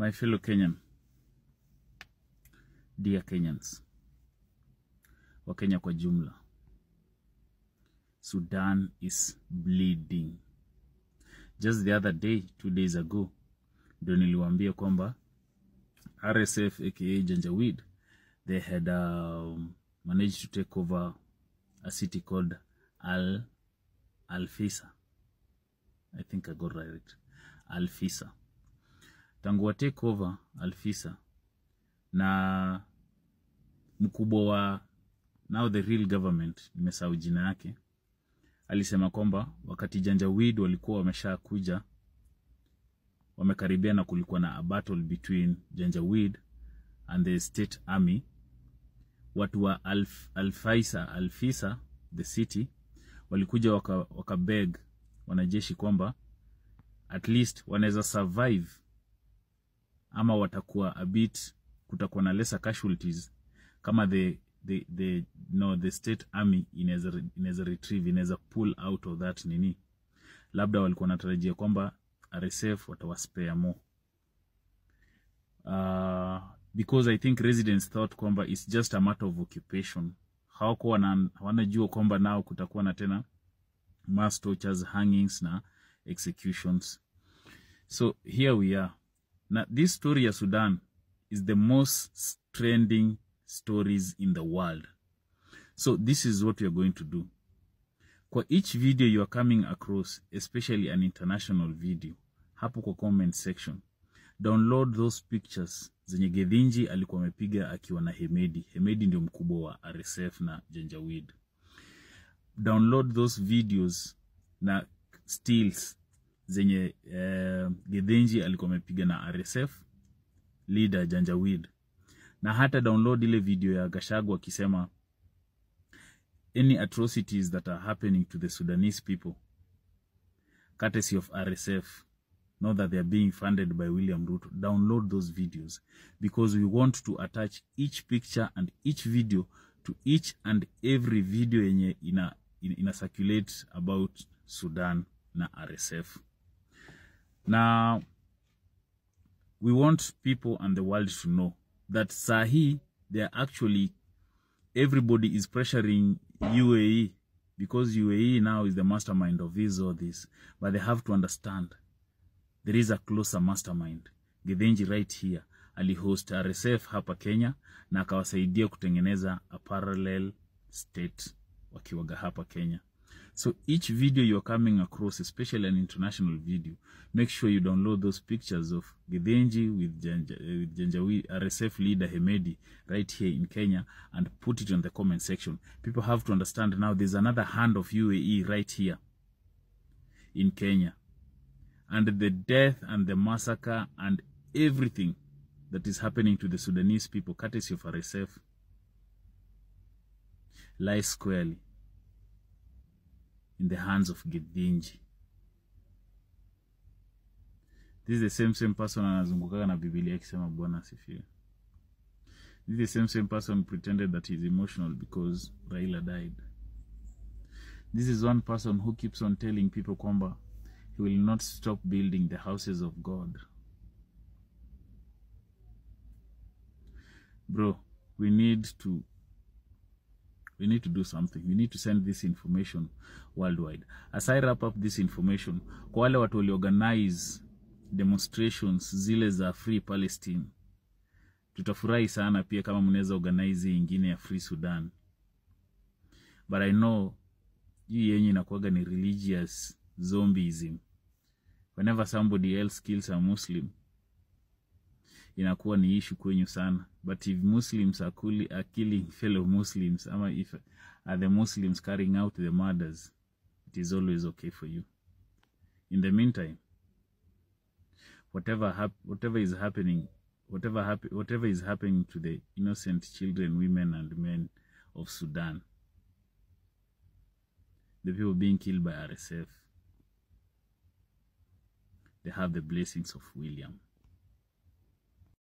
My fellow Kenyan, dear Kenyans, Wakenya kwa jumla, Sudan is bleeding. Just the other day, 2 days ago, ndio niliwaambia kwamba RSF aka Janjaweed, they had managed to take over a city called Al-Fisa. I think I got right. Al-Fisa. Tangu wa take over Al-Fisa na mkubwa wa now the real government, nimesahau jina yake, alisema kwamba wakati Janjaweed walikuwa wameshakuja wamekaribia na kulikuwa na a battle between Janjaweed and the state army, watu wa Al-Fisa, the city, walikuja waka beg wanajeshi kwamba at least wanaweza survive ama watakuwa a bit, kutakuwa na lesser casualties kama the state army inaweza retrieve, inaweza pull out of that nini. Labda walikuwa wanatarajia kwamba RSF watawaspare more. Because I think residents thought kwamba it's just a matter of occupation. Hawakuwa wanajua kwamba nao kutakuwa na tena mass tortures, hangings na executions. So here we are. Now this story ya Sudan is the most trending stories in the world. So this is what we are going to do. Kwa each video you are coming across, especially an international video, hapo kwa comment section, download those pictures zenye Githinji alikuwa amepiga akiwa na Hemedi. Hemedi ndio mkubwa wa RSF na Janjaweed. Download those videos na stills zenye Githinji alikuwa amepiga na RSF leader Janjaweed. Na hata download ile video ya Gachagua akisema any atrocities that are happening to the Sudanese people, courtesy of RSF, know that they are being funded by William Ruto. Download those videos because we want to attach each picture and each video to each and every video yenye ina circulate about Sudan na RSF. Now, we want people and the world to know that sahi, they are actually, everybody is pressuring UAE because UAE now is the mastermind of this or this. But they have to understand there is a closer mastermind. Githinji right here alihost RSF hapa Kenya na akawasaidia kutengeneza a parallel state wakiwaga hapa Kenya. So each video you're coming across, especially an international video, make sure you download those pictures of Githinji with Janjaweed RSF leader Hemedi right here in Kenya and put it on the comment section. People have to understand now there's another hand of UAE right here in Kenya. And the death and the massacre and everything that is happening to the Sudanese people, courtesy of RSF, lies squarely in the hands of Githinji. This is the same person anazungukaga na Biblia akisema Bwana asifiwe. This is the same person pretended that he's emotional because Raila died. This is one person who keeps on telling people kwamba he will not stop building the houses of God. Bro, we need to do something. We need to send this information worldwide. As I wrap up this information, kwa wale watu waliorganize demonstrations zile za Free Palestine, tutafurahi sana pia kama mnaweza organize ingine ya Free Sudan. But I know hii yenye inakuwaga ni religious zombieism. Whenever somebody else kills a Muslim, inakuwa ni issue kwenyu sana. But if Muslims are killing fellow Muslims, ama if are the Muslims carrying out the murders, it is always okay for you. In the meantime, whatever is happening to the innocent children, women and men of Sudan, the people being killed by RSF, they have the blessings of William.